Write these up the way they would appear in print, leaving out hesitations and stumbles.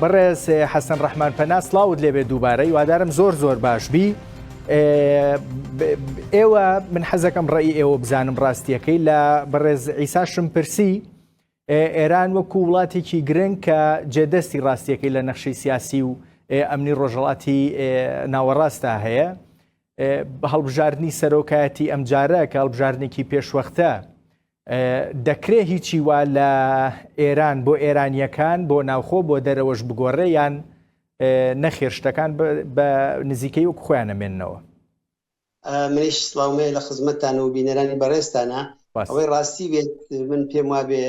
بەڕێز حەسەن ڕەحمان پەنا سڵاوت لێبێ دووبارە هیوادارم زۆر زۆر باش بی ئێوە من حەزەکەم ڕێی ئێوە بزانم ڕاستیەکەی لە بەڕێز ئیساشم پرسی ئێران وەکو وڵاتێکی گرنگ کە جێدەستی ڕاستیەکەی لە نەخشەی سیاسی و ئەمنی ڕۆژهڵاتی ناوەڕاستدا هەیە هەڵبژاردنی سەرۆکایەتی ئەمجارە کە هەڵبژاردنێکی پێشوەختە دەکرێ هیچی وا لە ئێران بۆ ئێرانییەکان بۆ ناوخۆ بۆ دەرەوەش بگۆڕێ یان نەخێر شتەکان بە نزیکەی وەک خۆیان ئەمێننەوە؟ منیش سڵاوم هەیە لە خزمەتتان و بینەرانی بەڕێزتانە. ئەوەی ڕاستی بێت من پێم وابێ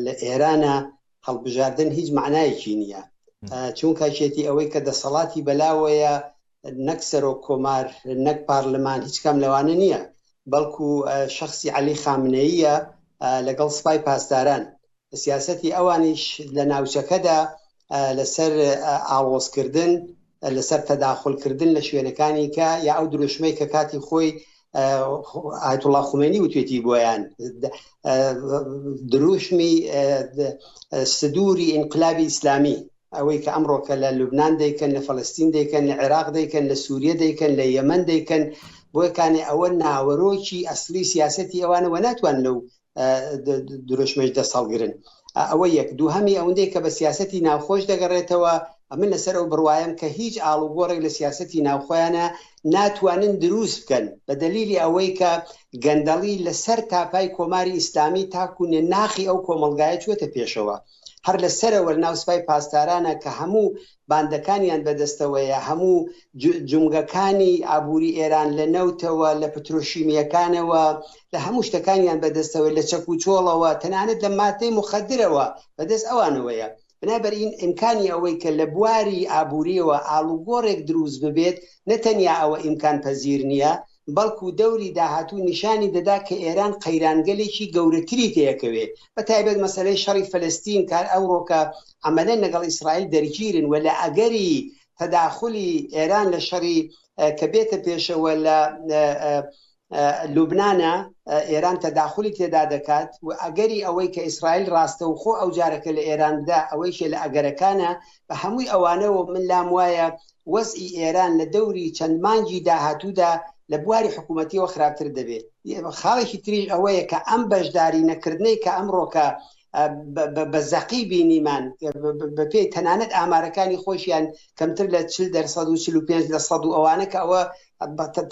لە ئێرانە هەڵبژاردن هیچ مەعنایەکی نییە چونکە چێتی ئەوەی کە دەسەڵاتی بەلاوەیە نەک سەرۆک کۆمار نەک پارلمان هیچ کام لەوانە نییە بەڵکو شەخسی عەلی خامنەییە لەگەڵ سپای پاسداران سیاسەتی ئەوانیش لە ناوچەکەدا لەسەر ئاڵۆزکردن لەسەر تەداخلکردن لە شوێنەکانی کە یا ئەو دروشمەی کە کاتی خۆی ئایەتوڵا خومێنی وتێتی بۆیان دروشمی سدوری ئینقلابی ئیسلامی ئەوەی کە ئەمڕۆکە لە لوبنان دەیکەن، لە فەلەستین دەیکەن، لە عێراق دەیکەن، لە سوریە دەیکەن، لە یەمەن دەیکەن، بۆیە کانێ ئەوە ناوەرۆکی ئەسڵی سیاسەتی ئەوانە وە ناتوان لەو دروشمەش دەست هەڵگرن. ئەوە یەک. دووهەمی ئەوندەی کە بە سیاسەتی ناوخۆش دەگەڕێتەوە، ئەمن لەسەر ئەو بڕوایەم کە هیچ ئاڵوگۆڕێک لە سیاسەتی ناوخۆیانە ناتوانن دروست بکەن بە دەلیلی ئەوەی کە گەندەڵی لە سەر تاپای کۆماری ئیسلامی تاکوو ناخی ئەو کۆمەڵگایە چووەتە پێشەوە. هەر لە سەرەوە لەناو سپای پاسدارانە کە هەموو باندەکانیان بەدەستەوەیە، هەموو جومگەکانی ئابووری ئێران لە نەوتەوە، لە پترۆشیمییەکانەوە، لە هەموو شتەکانیان بەدەستەوەیە، لە چەکوچۆڵەوە، تەنانەت لە ماددەی موخەدرەوە بەدەست ئەوانەوەیە. بنابەرین ئیمکانی ئەوەی کە لە بواری ئابوورییەوە ئاڵوگۆڕێک دروست ببێت، نە تەنیا ئەوە ئیمکانپەزیر نییە، بەڵکو دەوری داهاتوو نیشانی دەدا کە ئێران قەیرانگەلێکی گەورەتری تێکەوێ بە تایبەت مەسەلەی شەڕی فەلەستین کە ئەوڕۆکە عەمەلەن لەگەڵ ئیسرائیل دەرگیرن و لە ئەگەری تەداخولی ئێران لە شەڕی کە بێتە پێشەوە لە لوبنانە ئێران تەداخولی تێدا دەکات و ئەگەری ئەوەی کە ئیسرائیل ڕاستەوخۆ ئەو جارەکە لە ئێران بدا ئەوەیشێ لە ئەگەرەکانە بە هەمووی ئەوانەوە من لام وایە وەزعی ئێران لە دەوری چەند مانگی داهاتوودا لە بواری حکوومەتیەوە خراپتر دەبێت. خاڵێکی تریش ئەوەیە کە ئەم بەشداری نەکردنەی کە ئەمڕۆکە بە زەقی بینیمان بەپێی تەنانەت ئامارەکانی خۆشیان کەمتر لە 40 دەرسەد و 45 لە سەد و ئەوانە کە ئەوە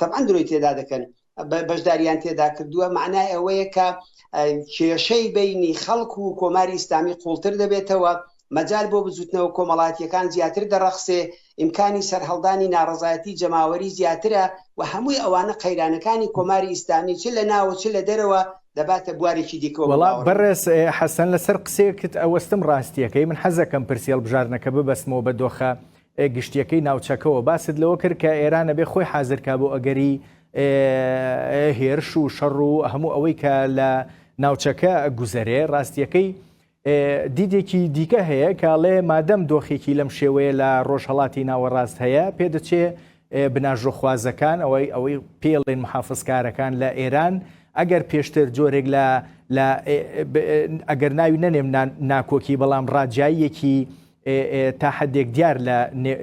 تەبعەن درۆی تێدا دەکەن بەشداریان تێدا کردووە معنای ئەوەیە کە کێشەی بینی خەڵک و کۆماری ئیسلامی قوڵتر دەبێتەوە مەجال بۆ بزوتنەوە کۆمەڵاتیەکان زیاتر دەڕەخسێ ئیمکانی سەرهەڵدانی ناڕەزایەتی جەماوەری زیاترە و هەمووی ئەوانە قەیرانەکانی کۆماری ئیسلامی چ لە ناوە چ لە دەرەوە دەباتە بوارێکی دیکەوە. وەڵا بەڕێز حەسەن لەسەر قسەیەکت ئەوەستم ڕاستیەکەی من حەزەکەم پرسی هەڵبژاردنەکە ببەستمەوە بە دۆخە گشتیەکەی ناوچەکەوە باست لەوە کرد کە ئێران ئەبێ خۆی حازر کا بۆ ئەگەری هێرش و شەڕ و هەموو ئەوەی کە لە ناوچەکە گوزەرێ ڕاستیەکەی دیدێکی دیکە هەیە کاڵێ مادەم دۆخێکی لەم شێوەیە لە ڕۆژهڵاتی ناوەڕاست هەیە پێدەچێ بناژۆخوازەکان ئەوەی ئەوەی پێڵێن محافزکارەکان لە ئێران ئەگەر پێشتر جۆرێک لە لە ئەگەر ناوی نەنێم ناکۆکی بەڵام ڕاجاییەکی تا حدێک دیار لە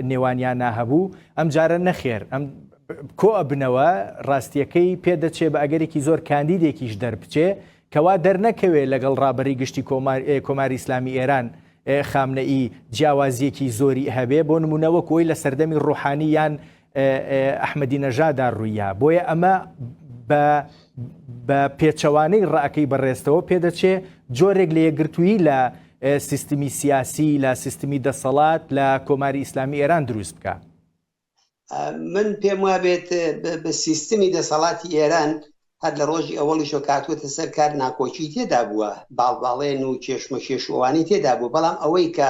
نێوانیانە هەبوو ئەمجارە نەخێر ئەم کۆ ئەبنەوە ڕاستیەکەی پێدەچێ بە ئەگەرێکی زۆر کاندیدێکیش دەربچێ کەوا دەرنەکەوێ لەگەڵ ڕابەری گشتی کۆماری ئیسلامی ئێران خامنەئی جیاوازیەکی زۆری هەبێ بۆ نمونە وەک ئەوی لە سەردەمی ڕۆحانی یان ئەحمەدی نەژادا ڕوویا بۆیە ئەمە بە بە پێچەوانەی ڕاکەی بەڕێزتەوە پێدەچێ جۆرێک لە یەکگرتوویی لە سیستمی سیاسی لە سیستمی دەسەڵات لە کۆماری ئیسلامی ئێران دروست بکا. من پێم وابێت بە سیستمی دەسەڵاتی ئێران هەر لە ڕۆژی ئەوەڵیشەوە کە هاتووەتە سەر کار ناکۆکی تێدا بووە، باڵباڵێن و کێشمەکێش و ئەوانەی تێدا بووە، بەڵام ئەوەی کە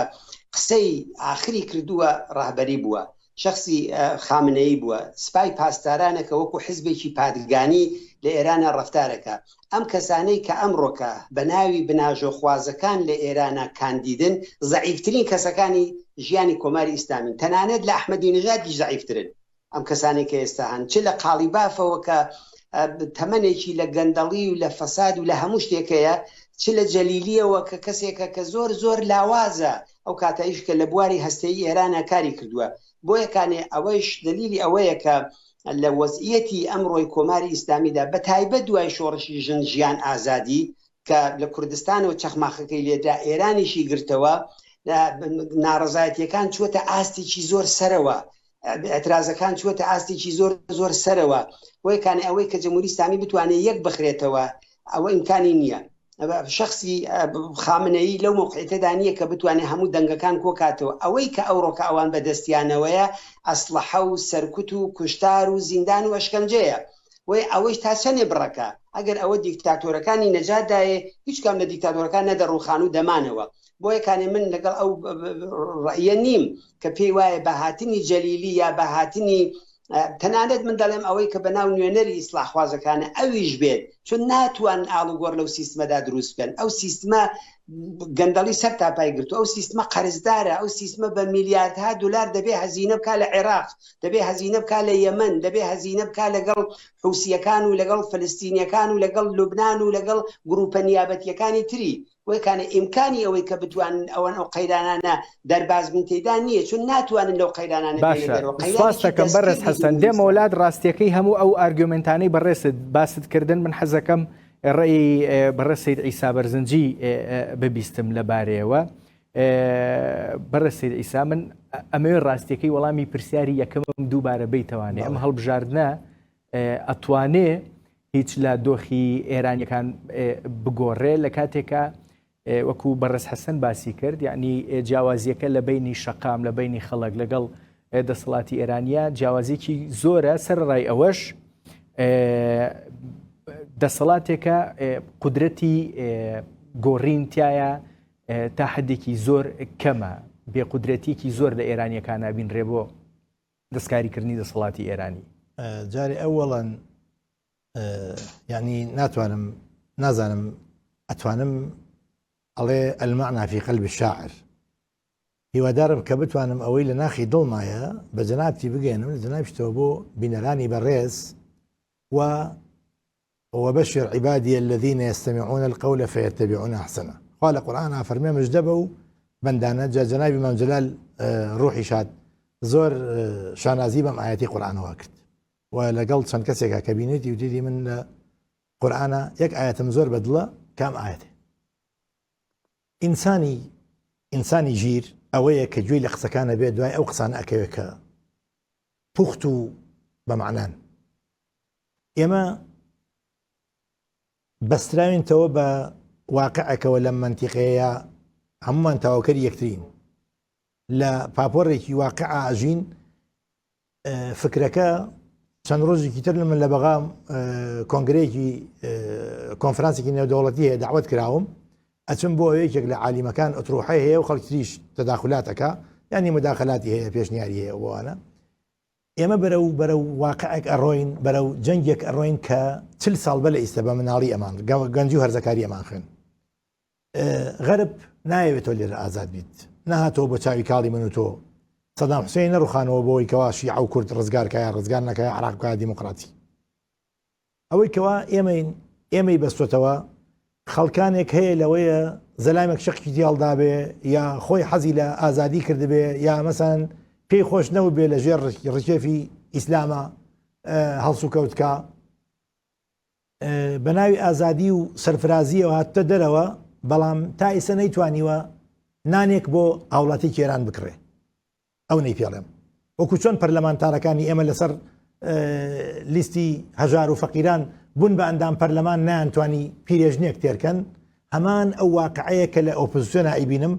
قسەی ئاخری کردووە ڕەهبەری بووە، شەخسی خامنەیی بووە، سپای پاسدارانە کە وەکوو حزبێکی پادگانی لە ئێرانا ڕەفتارەکا. ئەم کەسانەی کە ئەمڕۆکە بە ناوی بناژۆخوازەکان لە ئێرانا کاندیدن، زەعیفترین کەسەکانی ژیانی کۆماری ئیسلامین، تەنانەت لە ئەحمەدی نژادیش زەعیفترن. ئەم کەسانەی کە ئێستا هەن چ لە قاڵیبافەوە کە تەمەنێکی لە گەندەڵی و لە فەساد و لە هەموو شتێک هەیە، چ لە جەلیلیەوە کە کەسێکە کە زۆر زۆر لاوازە. ئەو کاتەیش کە لە بواری هەستەیی ئێرانە کاری کردووە. بۆیە کانێ ئەوەیش دەلیلی ئەوەیە کە لە وەزعیەتی ئەمڕۆی کۆماری ئیسلامیدا بە تایبەت دوای شۆڕشی ژن ژیان ئازادی کە لە کوردستانەوە چەخماخەکەی لێدرا ئێرانیشی گرتەوە ناڕەزایەتیەکان چووەتە ئاستێکی زۆر سەرەوە اعترازەکان چووەتە ئاستێکی زۆر زۆر سەرەوە بۆیە کانێ ئەوەی کە جمهوری ئیسلامی بتوانێت یەک بخرێتەوە ئەوە ئیمکانی نییە شخصی خامنەیی لەو مەوقعیتەدا نییە کە بتوانێت هەموو دەنگەکان کۆکاتەوە ئەوەی کە ئەوڕۆکە ئەوان بەدەستیانەوەیە ئەسڵەحە و سەرکوت و کوشتار و زیندان و ئەشکەنجەیە وەی ئەوەیش تا چەنێ بڕەکە ئەگەر ئەوە دیکتاتۆرەکانی نەجات دایێ هیچ کام لە دیکتاتۆرەکان نەدەڕووخان و دەمانەوە بۆیە کانێ من لەگەڵ ئەو ڕەئیە نیم کە پێی وایە بە هاتنی جەلیلی یا بە هاتنی تەنانەت من دەڵێم ئەوەی کە بەناو نوێنەری ئیسلاحخوازەکانە ئەویش بێت چون ناتوان ئاڵوگۆڕ لەو سیستمەدا دروست بکەن ئەو سیستمە گەندەڵی سەر تاپای گرتو ئەو سیستمە قەرزدارە ئەو سیستمە بە میلیاردها دلار دەبێ هەزینە بکا لە عێراق دەبێ هەزینە بکا لە یەمەن دەبێ هەزینە بکا لەگەڵ حوسیەکان و لەگەڵ فلستینیەکان و لەگەڵ لوبناان و لەگەڵ گروپە نیابەتیەکانی تری وەکانە ئیمکانی ئەوەی کە بتوانن ئەوەن ئەو قەیرانانە دەرباز بن تێدا نییە چون ناتوانن لەو قەیرانانە باشە سپاستەکەم بەڕێز حەسەن دێمەوە لات ڕاستیەکەی هەموو ئەو argument انەی بەڕێزت باست کردن من حەزەکەم ڕێی بەڕێز سید عیسا بەرزنجی ببیستم لەبارەیەوە بەڕێز سید عیسا من ئەمەوێ ڕاستیەکەی وەڵامی پرسیاری یەکەمم دووبارە بیتەوانێ ئەم هەڵبژاردنە ئەتوانێ هیچ لە دۆخی ئێرانیەکان بگۆڕێ لە کاتێکا وەکو بەڕێز حەسەن باسی کرد یعنی جیاوازیەکە لە بینی شەقام لە بینی خەڵک لەگەڵ دەسەڵاتی ئێرانیە جیاوازیکی زۆرە سەرڕای ئەوەش دەسەڵاتێکە قودرەتی گۆڕین تایە تا حدێکی زۆر کەمە بێقودرەتیکی زۆر لە ئێرانیەکان نبینرێ بۆ دەستکاریکردنی دەسەڵاتی ئێرانی. جارێ ئەوەڵەن یعنی ناتوانم نازانم ئەتوانم ئەڵێ المعنى في قلب الشاعر هیوادارم کە بتوانم ئەوەی لە ناخی دڵمایە بە جەنابتی بگەێنم لە جەنابیشتەوە بۆ بینەرانی بەڕێز و وبشر عبادی الذین یستمعون القول فیتبعون احسنه خوا لە قورئانا فەرمێ مژدە بەو بەندانە جا جەنابی مام جەلال ڕوحی شاد زۆر شانازی بەم ئاەتی قورئانەوە کرد و لەگەڵ چەند کەسێکا کە بینێتی وتیدی من لە قورئانە یەک ئاەتم زۆر بەدڵە کام ئاەتێ ئینسانی ئینسانی ژیر ئەوەیە کە گوێی لە قسەکانە بێت دوای ئەو قسانە ئەکەوێت کە پوخت و بەمانان ئێمە بەستراوینتەوە بە واقعێکەوە لەم مەنتیقەیە هەمومان تاوەکەری یەکترین لە پاپۆڕێکی واقع ئاژین فکرەکە چەند ڕۆژێکی تر من لە بەغا کۆنگرەیەکی کۆنفرانسێکی نێودەوڵەتی هەیە داوت کراوم ئەچم بۆ یەکێک لە عالیمەکان ئۆتروحەی هەیە و خەڵکتریش تەداخلاتەکە ینی مداخلاتی هەیە پێشنیاری هەیە بۆوانە ئێمە بەرەو بەرەو واقعێک ئەڕۆین، بەرەو جەنگێک ئەڕۆین کە چل ساڵ بەر لە ئیستە بە مناڵی ئەمان، گەنجی و هەرزەکاری ئەمان خوێن. غەرب نایەوێت تۆ لێرە ئازاد بیت. نەهاتەوە بۆ چاوی کاڵی من و تۆ. سەدام حوسێن نەڕوخانەوە بۆ ئەوەی کەوا شیعە و کورد ڕزگار کا یا ڕزگار نەکا یا عراق بکا دیموکراتی. ئەوەی کەوا ئێمەین ئێمەی بەستۆتەوە خەڵکانێک هەیە لەوەیە زەلامێک شەقی تیاڵدابێ یا خۆی حەزی لە ئازادی کردبێ یا مەسەن پێی خۆش نەوبێ لە ژێر ڕکێفی ئیسلامە هەڵسوکەوتکە بە ناوی ئازادی و سەرفرازیەوە هاتتە دەرەوە بەڵام تا ئیسە نەیتوانیوە نانێک بۆ هاوڵاتی کێران بکڕێ ئەو نەی پێڵێم وەکو چۆن پەرلەمانتارەکانی ئێمە لەسەر لیستی هەژار و فەقیران بوون بە ئەندام پەرلەمان نەیانتوانی پیرێژنێک تێرکەن هەمان ئەو واقعەیە کە لە ئۆپۆزیسیۆنا ئەیبینم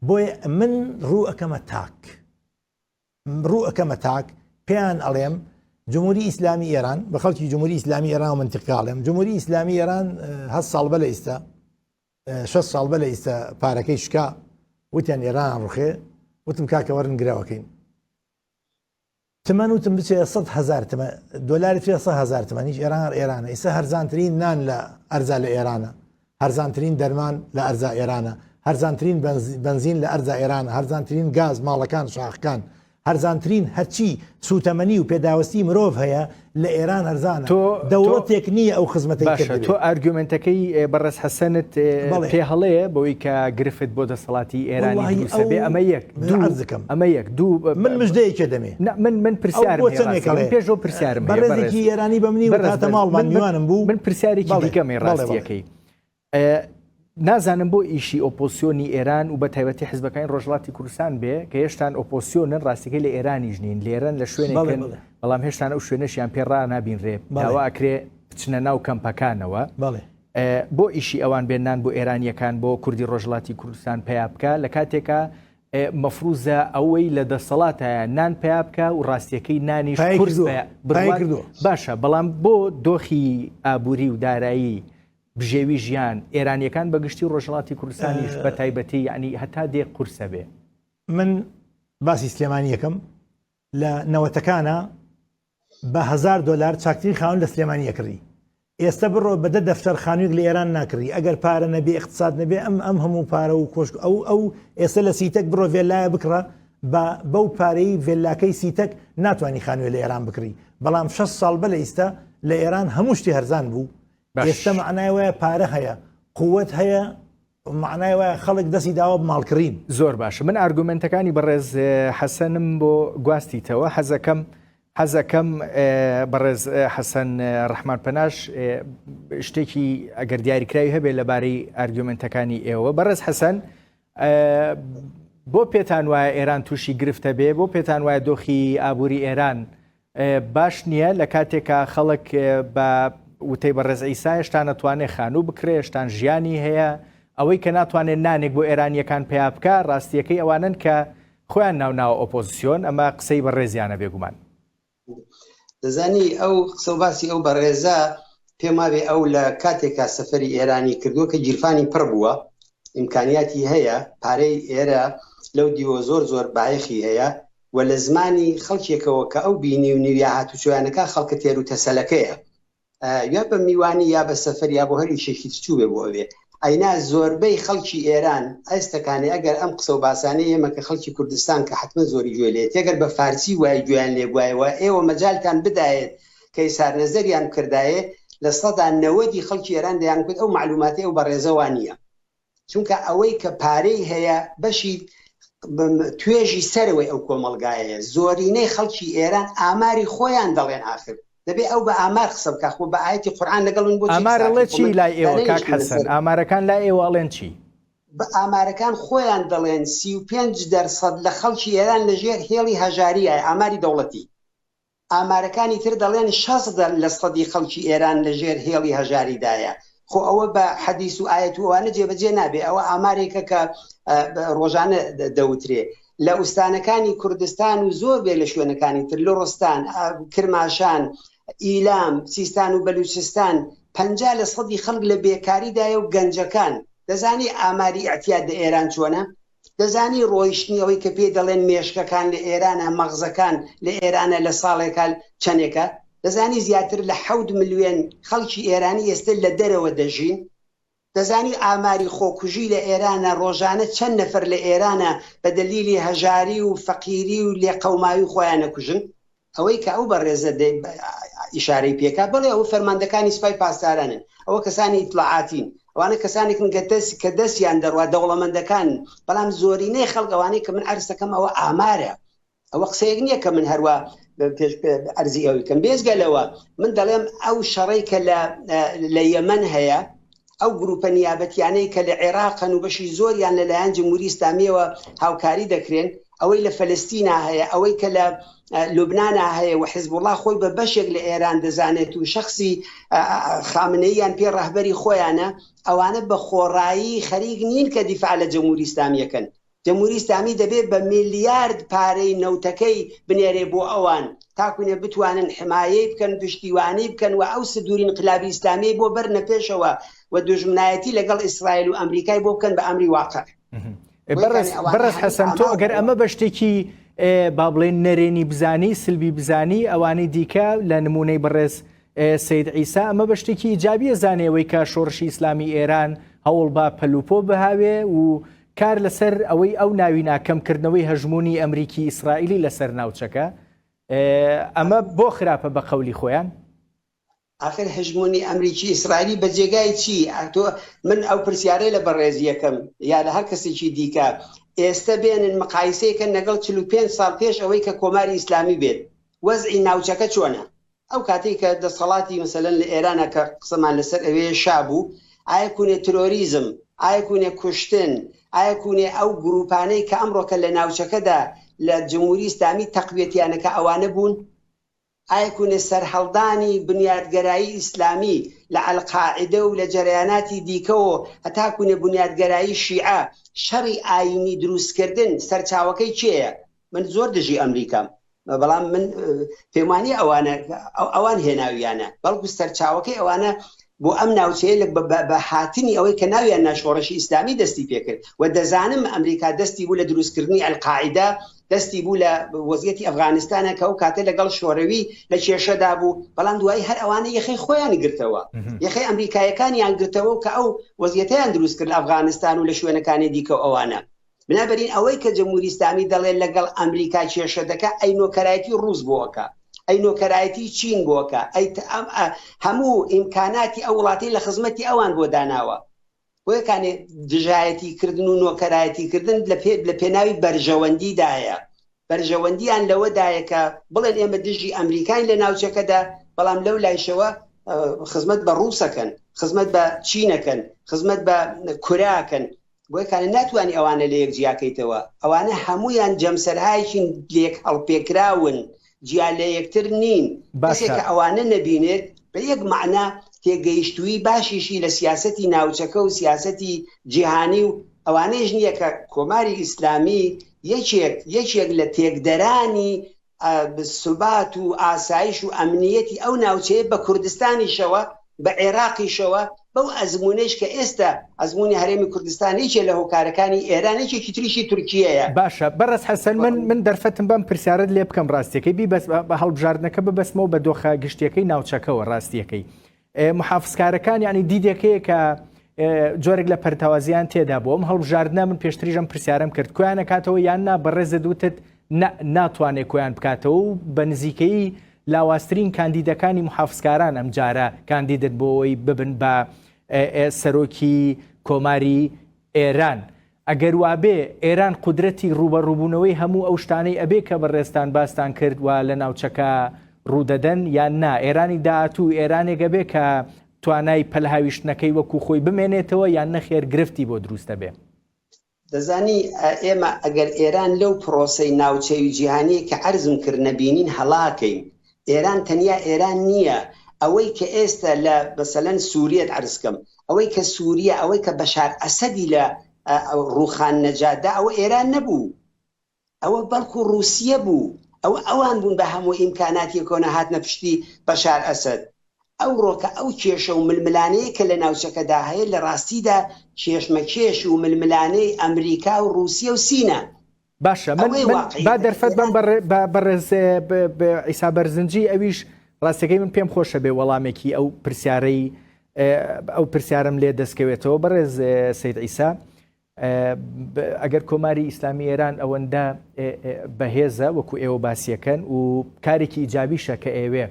بۆیە من ڕوو ئەکەمە تاک ڕوو ئەکەمە تاک پێیان ئەڵێم جمهوری ئیسلامی ئێران بە خەڵکی جمهوری ئیسلامی ئێران و منتیقاڵێم جمهوری ئیسلامی ئێران هە ساڵ بە لە ئیستا شەست ساڵ بە لە ئیستا پارەکەی شکا وتیان ئێران ڕوخێ وتم کاکە وەرن گرەوەکەین تمەن وتم بچێ هزار تمە دۆلاری پێ هزار تمەنیش ئێران هەر ئێرانە ئیستا هەرزانترین نان لە ئەرزا لە ئێرانە هەرزانترین دەرمان لە ئەرزا ئێرانە هەرزانترین بنزین لە ئەرزا ئێران هەرزانترین گاز ماڵەکان شاخکان. هەرزانترین هەرچی سووتەمەنی و پێداوستی مرۆڤ هەیە لە ئێران هەرزانە. دەوڵەتێک نییە ئەو خزمەتەی باشە کردبێ. تۆ argument ەکەی بەڕێز حەسەنت بەڵێ. پێ هەڵەیە بەوەی کە گرفت بۆ دەسەڵاتی ئێرانی وەڵاهی دروستە بێ ئەو ئەمە یەک من دوو عەرز دەکەم. ئەمە یەک دوو من مژدەیەکێ دەمێ. نا من من ئەو پرسیارم بۆ هەیە چەندێک ڕاستیەکەی ئەڵێ من پێش ئەو پرسیارم هەیە بەڕێز بەڕێزێکی ئێرانی بە منی وت بەڕێز هاتە بەرز ماڵمان من من میوانم بوو من پرسیارێکی بەڵێ دیکەم هەیە بەڵێ بەڵێ. ڕاستیەکەی نازانم بۆ ئیشی ئۆپۆسیۆنی ئێران و بە تایبەتی حزبەکانی ڕۆژهەڵاتی کوردستان بێ کە هێشتان ئۆپۆسیۆنن ڕاستیەکەی لە ئێرانیش نین لێرەن لە شوێنێکن بەڵام هێشتان ئەو شوێنەشیان پێ ڕانابینرێ داوا ئەکرێ بچنە ناو کەمپەکانەوە بۆ ئیشی ئەوان بێ نان بۆ ئێرانیەکان بۆ کوردی ڕۆژهەڵاتی کوردستان پەیا بکە لە کاتێکا مەفروزە ئەوەی لە دەسەڵاتایە نان پیا بکە و ڕاستیەکەی نانیش قورس باشە بەڵام بۆ دۆخی ئابووری و دارایی بژێوی ژیان ئێرانیەکان بە گشتی و ڕۆژهەڵاتی کوردستانیش بە تایبەتی یەعنی هەتا دێ قورسە بێ. من باسی سلێمانی یەکەم لە نەوەتەکانە بە هزار دۆلار چاکترین خاون لە سلێمانی ئەکڕی ئێستا بڕۆ بە دە دەفتەر خانوویەک لە ئێران ناکڕی ئەگەر پارە نەبێ اقتصاد نەبێ ئەم ئەم هەموو پارە و کۆشک ئەو ئەو ئێستا لە سیتەک بڕۆ ڤێلایە بکڕە بە بەو پارەی ڤێلاکەی سیتەک ناتوانانی خانووێ لە ئێران بکڕی بەڵام 6 ساڵ بە لە ئیستا لە ئێران هەموو شتی هەرزان بوو ئێستا مەعنای وایە پارە هەیە قوت هەیە مەعنای وایە خەڵک دەستی داوە بە ماڵکڕین. زۆر باشە من argument ەکانی بەڕێز حەسەنم بۆ گواستیتەوە حەزەکەم حەزەکەم بەڕێز حەسەن ڕەحمان پەناش شتێکی ئەگەر دیاریکراوی هەبێت لەبارەی argument ەکانی ئێوە بەڕێز حەسەن بۆ پێتان وایە ئێران تووشی گرفتە بێ بۆ پێتان وایە دۆخی ئابووری ئێران باش نییە لە کاتێکا خەڵک بە وتەی بەڕێز عیسا هێشتا نەتوانێ خانوو بکرێ هێشتان ژیانی هەیە ئەوەی کە ناتوانێت نانێک بۆ ئێرانیەکان پیا بکە ڕاستیەکەی ئەوانن کە خۆیان ناوناوە ئۆپۆزیسیۆن ئەمە قسەی بەڕێزیانە بێگومان. دەزانی ئەو قسە و باسی ئەو بەڕێزە پێم وابێ ئەو لە کاتێکا سەفەری ئێرانی کردووە کە گیرفانی پڕ بووە ئیمکانیاتی هەیە پارەی ئێرە لەو دیوە زۆر زۆر بایەخی هەیە و لە زمانی خەڵکێکەوە کە ئەو بینی و نیویا هاتوچۆیانەکە خەڵکە تێر و تەسەلەکەیە یا بە میوانی یا بە سەفەر یا بۆ هەر ئیشێکی تر چووبێ بۆ ئەوێ. ئەینا زۆربەی خەڵکی ئێران ئێستەکانێ ئەگەر ئەم قسە و باسانەی ئێمە کە خەڵکی کوردستان کە حەتمەن زۆری گوێ لێیەتی ئەگەر بە فارسی وایە گوێیان لێ بوایە و ئێوە مەجالتان بدایێت کە ئیسار نەزەریان بکردایێ لە سەدا نەوەدی خەڵکی ئێران دەیانگوت ئەو مەعلوماتەی ئەو بەڕێزە وا نییە. چونکە ئەوەی کە پارەی هەیە بەشی توێژی سەرەوەی ئەو کۆمەڵگایەیە، زۆرینەی خەڵکی ئێران ئاماری خۆیان دەڵێن ئاخر دەبێ ئەو بە ئامار قسە بکا خۆ بە ئایەتی قورئان لەگەڵ من بۆچی ئامار قسە ئەڵێ ئەکەی خۆ چی من لای ئێوە کاک دانەنیشتمە حەسەن لەسەر ئامارەکان لای ئێوە ئەڵێن چی؟ بە ئامارەکان خۆیان دەڵێن 35 دەرسەد لە خەڵکی ئێران لەژێر هێڵی هەژاریایە ئاماری دەوڵەتی ئامارەکانی تر دەڵێن 60 لە سەدی خەڵکی ئێران لە ژێر هێڵی هەژاریدایە. خۆ ئەوە بە حەدیس و ئایەت و ئەوانە جێبەجێ نابێ، ئەوە ئامارێکە کە ڕۆژانە دەوترێ. لە ئوستانەکانی کوردستان و زۆر بێ لە شوێنەکانی تر، لوڕستان، کرماشان، ئیلام، سیستان و بەلوچستان، 50 لە سەدی خەڵک لە بێکاریدایە و گەنجەکان. دەزانی ئاماری ئیعتیاد لە ئێران چۆنە؟ دەزانی ڕۆیشتنی ئەوەی کە پێی دەڵێن مێشکەکان لە ئێرانە، مەغزەکان لە ئێرانە لە ساڵێکا چەنێکە؟ دەزانی زیاتر لە حەوت ملوێن خەڵکی ئێرانی ئێستە لە دەرەوە دەژین؟ دەزانی ئاماری خۆکوژی لە ئێرانە ڕۆژانە چەند نەفەر لە ئێرانە بە دەلیلی هەژاری و فەقیری و لێقەوماوی خۆیان ئەکوژن؟ ئەوەی کە ئەو بەڕێزە ئیشارەی پێکا، بەڵێ ئەوە فەرماندەکانی سوپای پاسدارانن، ئەوە کەسانی ئیتڵاعاتین، ئەوانە کەسانێکن کە دەست کە دەستیان دەڕوا دەوڵەمەندەکانن، بەڵام زۆرینەی خەڵک ئەوانەی کە من عەرز دەکەم ئەوە ئامارە، ئەوە قسەیەک نییە کە من هەروا پێش عەرزی ئەوی کەم. بێجگە لەوە من دەڵێم ئەو شەڕەی کە لە لە یەمەن هەیە، ئەو گروپە نیابەتیانەی کە لە عێراقن و بەشی زۆریان لەلایەن جمهوری ئیسلامیەوە هاوکاری دەکرێن، ئەوەی لە فەلەستینا هەیە، ئەوەی کە لە لوبنانا هەیە و حزبوڵا خۆی بە بەشێک لە ئێران دەزانێت و شەخسی خامنەییان پێ ڕەهبەری خۆیانە، ئەوانە بە خۆڕایی خەریک نین کە دیفاع لە جمهوری ئیسلامیەکەن. جمهوری ئیسلامی دەبێ بە میلیارد پارەی نەوتەکەی بنێرێ بۆ ئەوان تاکونێ بتوانن حمایەی بکەن، پشتیوانی بکەن و ئەو سدوری انقلابی ئیسلامیەی بۆ بەرنە پێشەوە و دوژمنایەتی لەگەڵ ئیسرائیل و ئەمریکای بۆ بکەن بە ئەمری واقع. بەڕێز حەسەن تۆ ئەگەر ئەمە بە شتێکی با بڵێن نەرێنی بزانی سلبی بزانی ئەوانەی دیکە لە نمونەی بەڕێز سید عیسا ئەمە بە شتێکی ئیجابیە زانێەوەی کە شۆڕشی ئیسلامی ئێران هەوڵ با پەلوپۆ بهاوێ و کار لەسەر ئەوەی ئەو ناوی نا کەمکردنەوەی هەژموونی ئەمریکی ئیسرائیلی لەسەر ناوچەکە ئەمە بۆ خراپە بە قەولی خۆیان؟ ئاخر هەژموونی ئەمریکی ئیسرائیلی بە جێگای چی؟ تۆ من ئەو پرسیارەی لە بەڕێز یەکەم یا لە هەر کەسێکی دیکە ئێستە بێنن مقایسەیەکەن لەگەڵ 45 ساڵ پێش ئەوەی کە کۆماری ئیسلامی بێت وەزعی ناوچەکە چۆنە؟ ئەو کاتەی کە دەسەڵاتی مەسەلەن لە ئێرانە کە قسەمان لەسەر ئەوێ شا بوو ئایا کوونێ ترۆریزم ئایا کوونێ کوشتن ئایا کوونێ ئەو گروپانەی کە ئەمڕۆکە لە ناوچەکەدا لە جمهوری ئیسلامی تەقویەتیانەکە ئەوانە بوون؟ ئایا کوونێ سەرهەڵدانی بنیادگەرایی ئیسلامی لە ئەلقاعیدە و لە جەرەیاناتی دیکەوە هەتا کوونێ بنیادگەرایی شیعە شەڕی ئایینی دروستکردن سەرچاوەکەی کێیە؟ من زۆر دژی ئەمریکام بەڵام من پێمانی ئەوانە ئەوان هێناویانە بەڵکو سەرچاوەکەی ئەوانە بۆ ئەم ناوچەیە لە بە هاتنی ئەوەی کە ناویان ناشۆڕشی ئیسلامی دەستی پێکرد و دەزانم ئەمریکا دەستی بوو لە دروستکردنی ئەلقاعیدە دەستی بوو لە وەزیەتی ئەفغانستانە کە ئەو کاتە لەگەڵ شۆرەوی لە کێشەدا بوو بەڵام دوایی هەر ئەوانە یەخەی خۆیان گرتەوە یەخەی ئەمریکایەکانیان گرتەوە کە ئەو وەزیەتیان دروست کرد لە ئەفغانستان و لە شوێنەکانی دیکە ئەوانە بنابەرین ئەوەی کە جمهوری ئیسلامی دەڵێ لەگەڵ ئەمریکا کێشە دەکا ئەی نۆکەرایەتی ڕووس بۆ ئەکا ئەی نۆکەرایەتی چین بۆ ئەکا ئەی هەموو ئیمکاناتی ئەو وڵاتەی لە خزمەتی ئەوان بۆ داناوە بۆیە کانێ دژایەتی کردن و نۆکەرایەتی کردن لە پێ لە پێناوی بەرژەوەندیدایە بەرژەوەندیان لەوەدایە کە بڵێن ئێمە دژی ئەمریکاین لە ناوچەکەدا بەڵام لەو لایشەوە خزمەت بە ڕووسەکەن خزمەت بە چینەکەن خزمەت بە کوراکەن بۆیە کانە ناتوانی ئەوانە لەیەک جیاکەیتەوە، ئەوانە هەموویان جەمسەرهایەکین لێک هەڵپێکراون، جیا لەیەکتر نین، کەسێک باشە. کە ئەوانە نەبینێت بە یەک مەعنا تێگەیشتوویی باشیشی لە سیاسەتی ناوچەکە و سیاسەتی جیهانی و ئەوانەیش نییە کە کۆماری ئیسلامی یەکێک یەکێک لە تێکدەرانی سوبات و ئاسایش و ئەمنیەتی ئەو ناوچەیە بە کوردستانیشەوە بە عێراقیشەوە بەو ئەزموونەیش کە ئێستا ئەزموونی هەرێمی کوردستان یەکێ لە هۆکارەکانی ئێران یەکێکی تریشی تورکیەیە. باشە بەڕێز حەسەن من من دەرفەتم بەم پرسیارەت لێ بکەم ڕاستیەکەی بی بەس بە هەڵبژاردنەکە ببەستمەوە بە دۆخە گشتیەکەی ناوچەکەوە ڕاستیەکەی محافزکارەکان یعنی دیدێک هەیە کە جۆرێک لە پەرتەوازیان تێدا بوو ئەم هەڵبژاردنە من پێشتریش ئەم پرسیارم کرد کویان ئەکاتەوە یان نا بەڕێزت وتت ناتوانێت کۆیان بکاتەوە و بە نزیکەیی لاوازترین کاندیدەکانی محافزکاران ئەم جارە کاندیدن بۆ ئەوەی ببن بە سەرۆکی کۆماری ئێران. ئەگەر وابێ ئێران قودرەتی ڕووبەڕووبوونەوەی هەموو ئەو شتانەی ئەبێ کە بەڕێزتان باستان کرد و لە ناوچەکە ڕوودەدەن یان نا؟ ئێرانی داهاتوو ئێرانێک ئەبێ کە توانای پەلهاویشتنەکەی وەکوو خۆی بمێنێتەوە یان نەخێر گرفتی بۆ دروست ئەبێ؟ دەزانی ئێمە ئەگەر ئێران لەو پرۆسەی ناوچەی و جیهانیەی کە عەرزم کرد نەبینین هەڵاکەین. ئێران تەنیا ئێران نییە. ئەوەی کە ئێستە لە مەسەلەن سووریەت عەرز کەم، ئەوەی کە سووریە، ئەوەی کە بەشار ئەسەدی لە ڕووخان نەجات دا، ئەوە ئێران نەبوو. ئەوە بەڵکو ڕووسیە بوو. ئەوە ئەوان بوون بە هەموو ئیمکاناتێکەوە هاتنە پشتی بەشار ئەسەد. ئەوڕۆکە ئەو کێشە و ململانێیە کە لە ناوچەکەدا هەیە لە ڕاستیدا کێشمەکێش و ململانێی ئەمریکا و ڕووسیە و سینە. باشە من ئەوەی من با واقعیەتە دەرفەت بەم ئێران بەڕێ بە بەڕێز عیسا بەرزنجی ئەویش ڕاستەکەی من پێم خۆشە بێ وەڵامێکی ئەو پرسیارەی ئەو پرسیارم لێ دەستکەوێتەوە بەڕێز سید عیسا ئەگەر کۆماری ئیسلامی ئێران ئەوەندە بەهێزە وەکو ئێوە باسیەکەن و کارێکی ئیجابیشە کە ئێوێ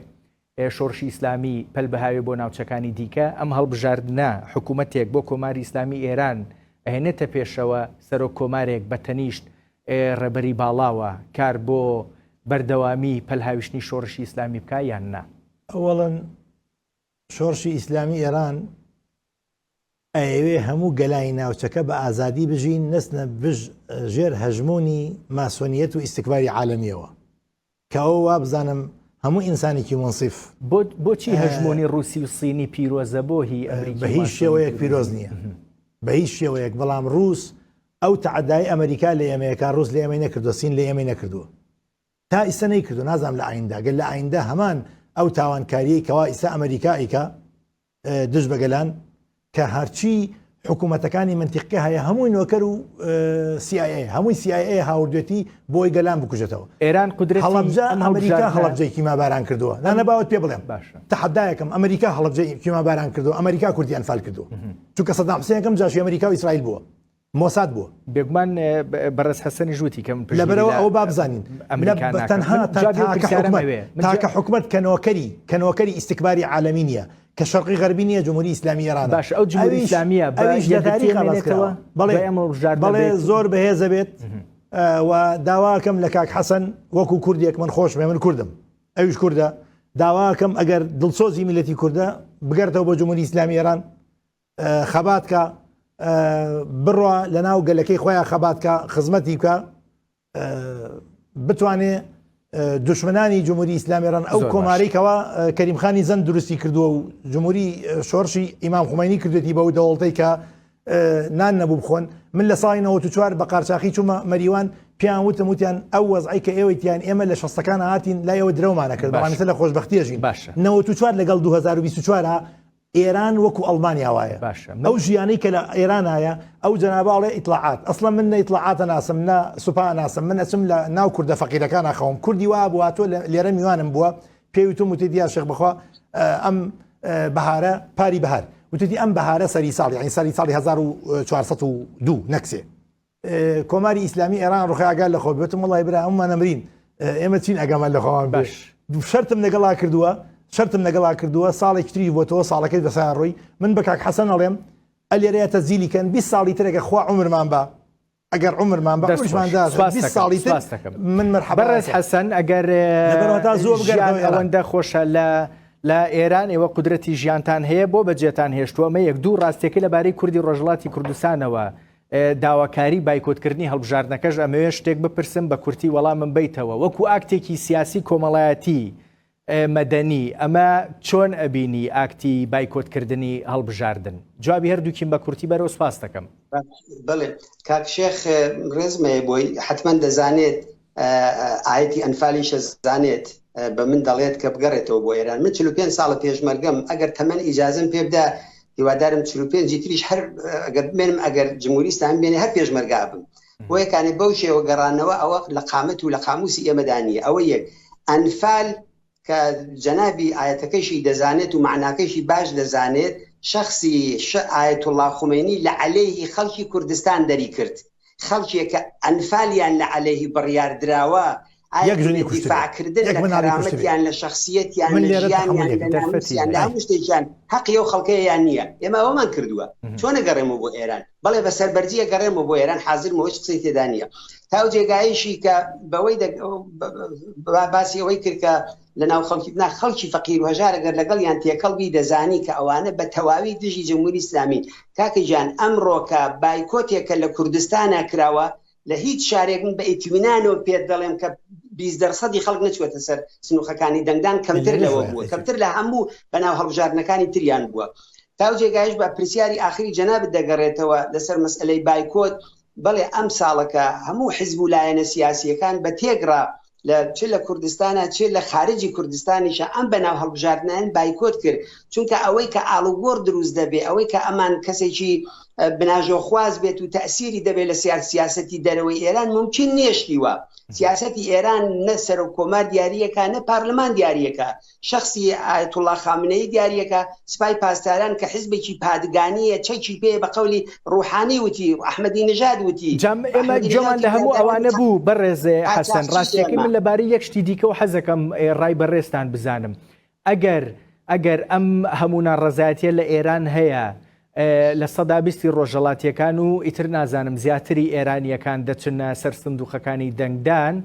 شۆڕشی ئیسلامی پەل بهاوێ بۆ ناوچەکانی دیکە، ئەم هەڵبژاردنە حکوومەتێک بۆ کۆماری ئیسلامی ئێران ئەهێنێتە پێشەوە، سەرۆک کۆمارێک بە تەنیشت ڕێبەری باڵاوە کار بۆ بەردەوامی پەلهاویشتنی شۆڕشی ئیسلامی بکا یان نا؟ ئەوەڵەن شۆڕشی ئیسلامی ئێران ئەیەوێ هەموو گەلانی ناوچەکە بە ئازادی بژین نەچنە بژ ژێر هەژموونی ماسۆنیەت و ئیستکباری عالەمیەوە کە ئەوە وابزانم هەموو ئینسانێکی مونسیف بۆ بۆچی هەژموونی ڕووسی و سینی پیرۆزە بۆ هی ئەمریکی بە هیچ شێوەیەک پیرۆز نییە بە هیچ شێوەیەک بەڵام ڕووس ئەو تەعەدای ئەمریکا لە ئێمەیەکە ڕووس لە ئێمەی نەکردووە سین لە ئێمەی نەکردووە تا ئیستا نەیکردو نازانم لە ئایندە گەر لە ئایندە هەمان ئەو تاوانکاریەی کەوا ئیستا ئەمریکا ئەیکا دژ بە گەلان کە هەرچی حکوومەتەکانی منتیقەکە هەیە هەمووی نۆکەر و CIA هەمووی CIA هاوردێتی بۆی گەلان بکوژێتەوە ئێران قودرەتی هەڵەبجە ئەم ئەمریکا هەڵبژاردنە هەڵەبجەی کیماباران کردووە نانە باوت پێ بڵێم باشە تەحەدایەکەم ئەمریکا هەڵەبجەی کیماباران کردووە ئەمریکا کوردی ئەنفال کردووە چونکە سەدام حسێن یەکەم جاشی ئەمریکا و ئیسرائیل بووە. مۆساد بووە. بێگومان بەڕێز حەسەنیش وتی کە من پشتگیری لەبەرئەوە لە ئەوە با بزانین ئەمریکا ناکەم. تەنها من جوابی ئەو تاکە پرسیارەم حکومەت ئەوێ. من تاکە جواب حکومەت کە نۆکەری کە نۆکەری ئیستکباری عالەمی نییە کە شەرقی غەربی نییە جمهوری ئیسلامی ئێرانە باشە ئەو جمهوری ئەویش ئیسلامییە بە ئەویش لە یەکگرتووی تاریخا باس ئەمێنێتەوە کراوە بەڵێ دوای ئەم هەڵبژاردنە بەڵێ بێت زۆر بەهێزە بێت و داواکەم لە کاک حەسەن وەکو کوردێک من خۆشمێ من کوردم ئەویش کوردە داواکەم ئەگەر دڵسۆزی میلەتی کوردە بگەرتەوە بۆ جمهوری ئیسلامی ئێران خەبات کە بڕوا لە ناو گەلەکەی خۆیان خەبات کە خزمەتی بکە بتوانێ دشمنانی جمهوری ئیسلامی ئێران ئەو کۆماری کەوا کەریم خانی زەند دروستی کردووە و جمهوری شۆڕشی ئیمام خومینی کردێتی بەو دەوڵەتەی کە نان نەبوو بخۆن من لە ساڵی 94 بە قارچاخی چوومە مەریوان پیان وتم وتیان ئەو وەزعی کە ئێوەی تیان ئێمە لە شەستەکان هاتین لای ئەوە درەومانە کرد بەڵام لە خۆشببختیە ژین باشە 94 لەگەڵ 2024 ئێران وەکو ئەڵمانیا وایە باشە من ئەو ژیانەی کە لە ئێرانایە ئەو جەنابە ئەڵێ ئیتڵاعات ئەسڵەن من نە ئیتڵاعات ئەناسم نە سوپا ئەناسم من ئەچم لە ناو کوردە فەقیرەکان ئەخەوم کوردی وا بوو هاتووە لێرە میوانم بووە پێی وتم وتێتی یا شێخ بەخوا ئەم بەهارە پاری بەهار وتێتی ئەم بەهارە سەری ساڵ یعنی سەری ساڵی 1402 نەکسێ کۆماری ئیسلامی ئێران ڕوخی ئاگا لە خۆ بێتم وڵی برا ئەممان نەمرین ئێمە چین ئەگەمان لە خۆمان باش شەرتم لەگەڵا کردووە شەرتم لەگەڵا کردووە ساڵێکی تری بۆتەوە ساڵەکەی بەسیان ڕۆی من بە کاک حەسەن ئەڵێم ئەلێرەیە تەزیلی کەن 20 ساڵی ترەکە خوا عمرمان بە ئەگەر عمرمان بە عمرمان دا 20 ساڵی تر من مەرحەبا بەڕێز حەسەن ئەگەر ژیان ئەوەندە خۆشە لە لە ئێران ئێوە قودرەتی ژیانتان هەیە بۆ بەجێتان هێشتووە ئەمە یەک دوو ڕاستیەکەی لەبارەی کوردی ڕۆژهەڵاتی کوردستانەوە داواکاری بایکۆتکردنی هەڵبژاردنەکەش ئەمەوێ شتێک بپرسم بە کورتی وەڵامم بەیتەوە وەکو ئاکتێکی سیاسی کۆمەڵایەتی مەدەنی ئەمە چۆن ئەبینی ئاکتی بایکۆتکردنی هەڵبژاردن؟ جوابی هەردووکیم بە کورتی بەرەوە سپاس دەکەم. بەڵێ کاک شێخ ڕێزم هەیە بۆی حەتمەن دەزانێت ئایەتی ئەنفالیش ئەزانێت بە من دەڵێت کە بگەڕێتەوە بۆ ئێران من 45 ساڵە پێشمەرگەم ئەگەر تەمەن ئیجازم پێ بدا هیوادارم 45 تریش هەر ئەگەر بمێنم ئەگەر جمهوری ئیسلامی بێنێ هەر پێشمەرگا بم بۆیە کانێ بەو شێوە گەڕانەوە ئەوە لە قامەت و لە قاموسی ئێمەدا نییە ئەوە یەک ئەنفال کە جەنابی ئایەتەکەیشی دەزانێت و مەعناکەیشی باش دەزانێت، شەخسی ئایەتوڵڵا خومەینی لە عەلەیهی خەڵکی کوردستان دەری کرد، خەڵکێک کە ئەنفالیان لە عەلەیهی بڕیار دراوە، ئایا یەک ژنی دەبێت کوشتبێ، دیفاع کردن یەک لە مناڵی کوشتبێ. کەرامەتیان، لە شەخسیەتیان، من لە لێرە ژیانیان، تەحەمولی لە ئەکەم. دەرفەتی ناموسیان، لە هەیە. هەموو شتێکیان هەقی ئەو خەڵکەیە یان نییە؟ ئێمە ئەوەمان کردووە. چۆن ئەگەڕێمەوە بۆ ئێران؟ بەڵێ بە سەربەرزی ئەگەڕێمەوە بۆ ئێران، حازرمەوە، هیچ قسەی تێدا نییە. تا ئەو جێگایەیشی کە بەوەی باسی ئەوەی کرد کە لەناو خەڵکی نا خەڵکی فەقیر و هەژار ئەگەر لەگەڵیان تێکەڵ بی دەزانی کە ئەوانە بە تەواوی دژی جمهوری ئیسلامین. کاکە گیان ئەمڕۆکە بایکۆتێک کە لە کوردستانا کراوە لە هیچ شارێک من بە ئیتمینانەوە پێت دەڵێم کە 20 دەرسەدی خەڵک نەچووەتە سەر سنووخەکانی دەنگدان کەمتر لەوە بووە کەمتر لە هەموو بەناو هەڵبژاردنەکانی تریان بووە تا ئەو جێگایش بە پرسیاری ئاخری جەنابت دەگەڕێتەوە لەسەر مەسئلەی بایکۆت بەڵێ ئەم ساڵەکە هەموو حزب و لایەنە سیاسیەکان بە تێگڕا لە چ لە کوردستانە چ لە خارجی کوردستانیشە ئەم بەناو هەڵبژاردنیان بایکۆت کرد چونکە ئەوەی کە ئاڵوگۆڕ دروست دەبێ ئەوەی کە ئەمان کەسێکی بناژۆخواز بێت و تەسیری دەبێت لە سیار سیاسەتی دەرەوەی ئێران ممکن نییە شتی وا سیاسەتی ئێران نە سەرۆک کۆمار دیاریەکە نە پارلمان دیاریەکە شەخسی ئایەتوڵا خامنەیی دیاریەکە، سپای پاسداران کە حزبێکی پادگانییە چەکی پێیە بە قەولی ڕوحانی وتی، ئەحمەدی نژاد وتی، جا ئێمە ئەحمەدی نژاد گوێمان وتی لە هەموو پادگانی ئەوانە بوو بەڕێز حەسەن، قاچاخچی ڕاستیەکەی ئێمە. من لەبارەی یەک شتی دیکەوە حەزەکەم ڕای بەڕێزتان بزانم. ئەگەر ئەگەر ئەم هەموو ناڕەزایەتیە لە ئێران هەیە 20% ی ڕۆژهەڵاتیەکان و ئیتر نازانم زیاتری ئێرانیەکان دەچنە سەر سندوقەکانی دەنگدان،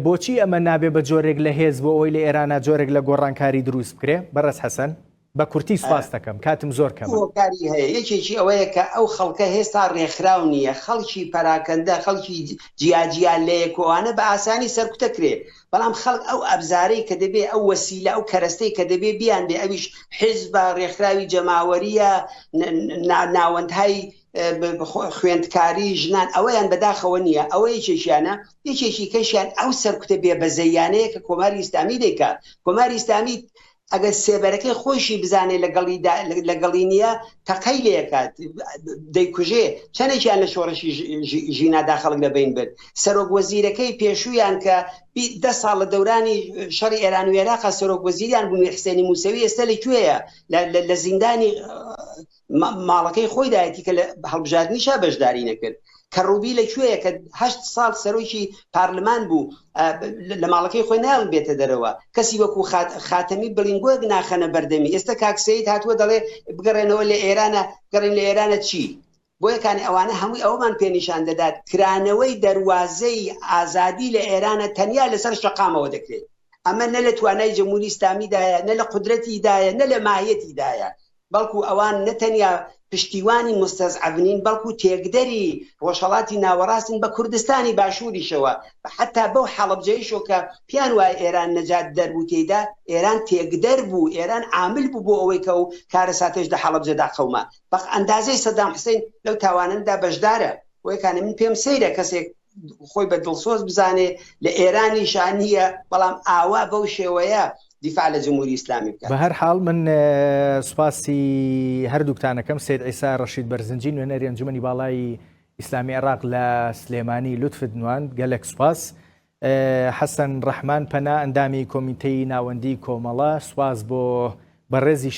بۆچی ئەمە نابێ بە جۆرێک لە هێز بۆ ئەوەی لە ئێرانا جۆرێک لە گۆڕانکاری دروست بکرێ؟ بەڕێز حەسەن، بە کورتی سوپاست دەکەم، کاتم زۆر کەمە. هۆکاری هەیە، یەکێکی ئەوەیە کە ئەو خەڵکە هێستا ڕێکخراو نییە، خەڵکی پەراکەندە، خەڵکی جیاجیا لەیەکۆوانە بە ئاسانی سەرکوتە کرێ، بەڵام خەڵک ئەو ئەبزارەی کە دەبێ، ئەو وەسیلە، ئەو کەرەستەی کە دەبێ بیانبێ، ئەویش حیزبە، ڕێکخراوی جەماوەرییە، ناوەندهای خوێندکاری ژنان ئەوەیان بەداخەوە نییە ئەوە یەکێکیانە یەکێکی کەشیان ئەو سەرکوتە بێبەزەیانەیە کە کۆماری ئیسلامی دەیکا کۆماری ئیسلامی ئەگەر سێبەرەکەی خۆیشی بزانێ لەگەڵی لەگەڵی نییە تەقەی لێکات دەیکوژێ چەندێکیان لە شۆڕشی ژینادا خەڵک لە بین برد سەرۆک وەزیرەکەی پێشوویان کە دە ساڵ لە دەورانی شەڕی ئێران و عێراق سەرۆک وەزیریان بوو میر حسێنی موسەوی ئێستا لە کوێیە لە زیندانی. ماڵەکەی خۆیدایەتی کە لە هەڵبژاردنیشا بەشداری نەکرد. کەڕوبی لە کوێیە کە هەشت ساڵ سەرۆکی پارلمان بوو لە ماڵەکەی خۆی نایەڵن بێتە دەرەوە. کەسی وەکو خاتەمی بڵینگۆیەک ناخەنە بەردەمی. ئێستا کاک سەید هاتووە دەڵێ بگەڕێنەوە لە ئێرانە، بگەڕێن لە ئێرانە چی؟ بۆیە کانی ئەوانە هەمووی ئەوەمان پێ نیشان دەدات کرانەوەی دەروازەی ئازادی لە ئێرانە تەنیا لەسەر شەقامەوە دەکرێت. ئەمە نە لە توانای جمهوری ئیسلامیدایە، نە لە قودرەتیدایە، نە لە ماهیەتیدایە. بەڵکو ئەوان نە تەنیا پشتیوانی موستەزعەف نین، بەڵکو تێکدەری ڕۆژهەڵاتی ناوەڕاستن بە کوردستانی باشووریشەوە، حەتا بەو حەڵەبجەیشەوە کە پێیان وایە ئێران نەجات دەر بوو تێیدا، ئێران تێکدەر بوو، ئێران عامل بوو بۆ ئەوەی کە ئەو کارەساتەش لە حەڵەبجەدا قەوما. بە ئەندازەی سەدام حسین لەو تاوانەندا بەشدارە. بۆیە کانێ من پێم سەیرە کەسێک خۆی بە دڵسۆز بزانێ لە ئێرانیشا نییە بەڵام ئاوا بەو شێوەیە دیفاع لە جمهوری ئیسلامی بکات. بە هەر حاڵ من سوپاسی هەردووکتانەکەم سید عیسا ڕەشید بەرزنجی نوێنەری ئەنجومەنی باڵای ئیسلامی عێراق لە سلێمانی لوتفت نواند گەلەک سوپاس. حەسەن ڕەحمان پەنا ئەندامی کۆمیتەی ناوەندی کۆمەڵە سوپاس بۆ بەڕێزیشت.